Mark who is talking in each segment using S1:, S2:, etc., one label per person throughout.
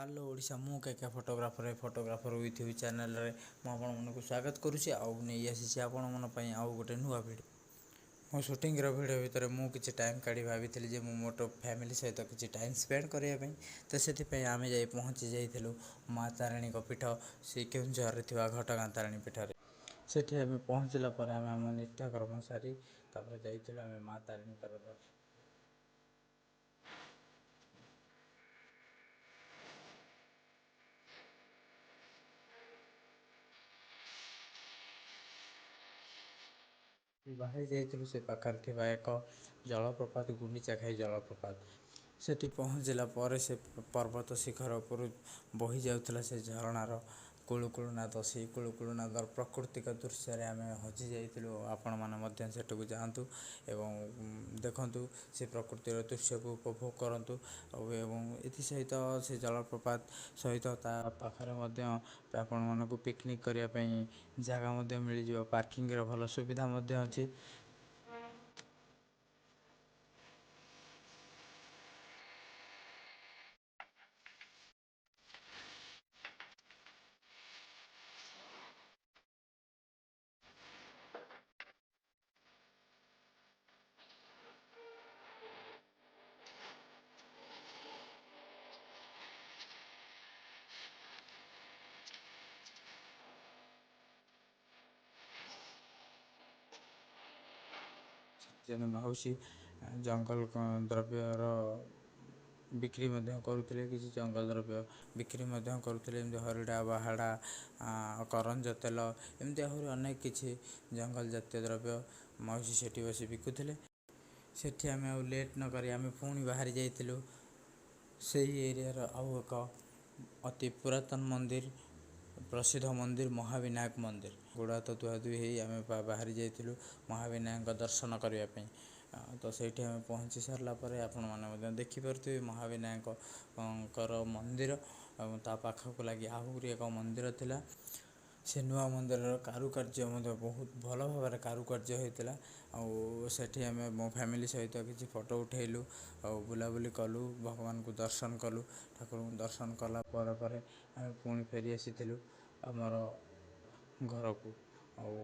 S1: Hello Odisha, ମୁଁ କେ କେ photographer, photographer with you ଚ୍ୟାନେଲରେ ମୁଁ ଆପଣମାନଙ୍କୁ ସ୍ୱାଗତ କରୁଛି ଆଉ ନେଇ ଆସିଛି ଆପଣମାନଙ୍କ ପାଇଁ ଆଉ ଗୋଟେ ନୂଆ ଭିଡ଼ିଓ। ମୋ ସୁଟିଂର ଭିଡ଼ିଓ ଭିତରେ ମୁଁ କିଛି ଟାଇମ୍ କାଢ଼ି ଭାବିଥିଲି ଯେ ମୁଁ ମୋର ଫ୍ୟାମିଲି ସହିତ କିଛି ଟାଇମ୍ ସ୍ପେଣ୍ଡ କରିବା ପାଇଁ। ତ ସେଥିପାଇଁ ଆମେ ଯାଇ ପହଞ୍ଚି ଯାଇଥିଲୁ ମା ତାରିଣୀଙ୍କ ପୀଠ, ସେ କେଉଁଝରରେ ଥିବା ଘଟଗାଁ ତାରିଣୀ ପୀଠରେ। ସେଠି ଆମେ ପହଞ୍ଚିଲା ପରେ ଆମେ ଆମ ନିତ୍ୟକର୍ମ ସାରି ତାପରେ ଯାଇଥିଲୁ ଆମେ ମା ତାରିଣୀଙ୍କର ଦର୍ଶନ। ବାହାରି ଯାଇଥିଲୁ ସେ ପାଖରେ ଥିବା ଏକ ଜଳପ୍ରପାତ, ଗୁଣ୍ଡିଚାଘାଇ ଜଳପ୍ରପାତ। ସେଠି ପହଞ୍ଚିଲା ପରେ ସେ ପର୍ବତ ଶିଖର ଉପରୁ ବହି ଯାଉଥିଲା ସେ ଝରଣାର କୁଳୁ କୁଳୁ ନାଦ। ସେଇ କୁଳୁ କୁଳୁ ନାଦର ପ୍ରାକୃତିକ ଦୃଶ୍ୟରେ ଆମେ ହଜି ଯାଇଥିଲୁ। ଆପଣମାନେ ମଧ୍ୟ ସେଠାକୁ ଯାଆନ୍ତୁ ଏବଂ ଦେଖନ୍ତୁ, ସେ ପ୍ରକୃତିର ଦୃଶ୍ୟକୁ ଉପଭୋଗ କରନ୍ତୁ। ଆଉ ଏବଂ ଏଥିସହିତ ସେ ଜଳପ୍ରପାତ ସହିତ ତା ପାଖରେ ମଧ୍ୟ ଆପଣମାନଙ୍କୁ ପିକନିକ୍ କରିବା ପାଇଁ ଜାଗା ମଧ୍ୟ ମିଳିଯିବ। ପାର୍କିଂର ଭଲ ସୁବିଧା ମଧ୍ୟ ଅଛି। ଜଣେ ମାଉସୀ ଜଙ୍ଗଲ ଦ୍ରବ୍ୟର ବିକ୍ରି ମଧ୍ୟ କରୁଥିଲେ। କିଛି ଜଙ୍ଗଲ ଦ୍ରବ୍ୟ ବିକ୍ରି ମଧ୍ୟ କରୁଥିଲେ, ଏମିତି ହରିଡ଼ା, ବାହାଡ଼ା, କରଞ୍ଜ ତେଲ, ଏମିତି ଆହୁରି ଅନେକ କିଛି ଜଙ୍ଗଲ ଜାତୀୟ ଦ୍ରବ୍ୟ ମାଉସୀ ସେଠି ବସି ବିକୁଥିଲେ। ସେଠି ଆମେ ଆଉ ଲେଟ୍ ନକରି ଆମେ ପୁଣି ବାହାରି ଯାଇଥିଲୁ ସେଇ ଏରିଆର ଆଉ ଏକ ଅତି ପୁରାତନ ମନ୍ଦିର, ପ୍ରସିଦ୍ଧ ମନ୍ଦିର, ମହାବିନାୟକ ମନ୍ଦିର। ଗୋଡ଼ ହାତ ଧୁଆଧୁଇ ହେଇ ଆମେ ବାହାରି ଯାଇଥିଲୁ ମହାବିନାୟକଙ୍କ ଦର୍ଶନ କରିବା ପାଇଁ। ତ ସେଇଠି ଆମେ ପହଞ୍ଚି ସାରିଲା ପରେ ଆପଣମାନେ ମଧ୍ୟ ଦେଖିପାରୁଥିବେ ମହାବିନାୟକଙ୍କର ମନ୍ଦିର ଏବଂ ତା ପାଖକୁ ଲାଗି ଆହୁରି ଏକ ମନ୍ଦିର ଥିଲା। ସେ ନୂଆ ମନ୍ଦିରର କାରୁକାର୍ଯ୍ୟ ମଧ୍ୟ ବହୁତ ଭଲ ଭାବରେ କାରୁକାର୍ଯ୍ୟ ହୋଇଥିଲା। ଆଉ ସେଠି ଆମେ ମୋ ଫ୍ୟାମିଲି ସହିତ କିଛି ଫଟୋ ଉଠାଇଲୁ ଆଉ ବୁଲାବୁଲି କଲୁ, ଭଗବାନଙ୍କୁ ଦର୍ଶନ କଲୁ। ଠାକୁରଙ୍କୁ ଦର୍ଶନ କଲା ପରେ ପରେ ଆମେ ପୁଣି ଫେରି ଆସିଥିଲୁ ଆମର ଘରକୁ। ଆଉ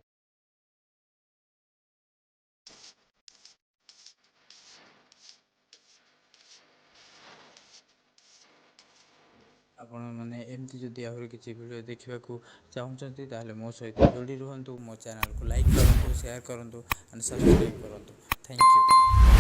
S1: ଆପଣମାନେ ଏମିତି ଯଦି ଆହୁରି କିଛି ଭିଡ଼ିଓ ଦେଖିବାକୁ ଚାହୁଁଛନ୍ତି, ତାହେଲେ ମୋ ସହିତ ଯୋଡ଼ି ରୁହନ୍ତୁ। ମୋ ଚ୍ୟାନେଲକୁ ଲାଇକ୍ କରନ୍ତୁ, ସେୟାର କରନ୍ତୁ ଆଣ୍ଡ ସବସ୍କ୍ରାଇବ୍ କରନ୍ତୁ। Thank you.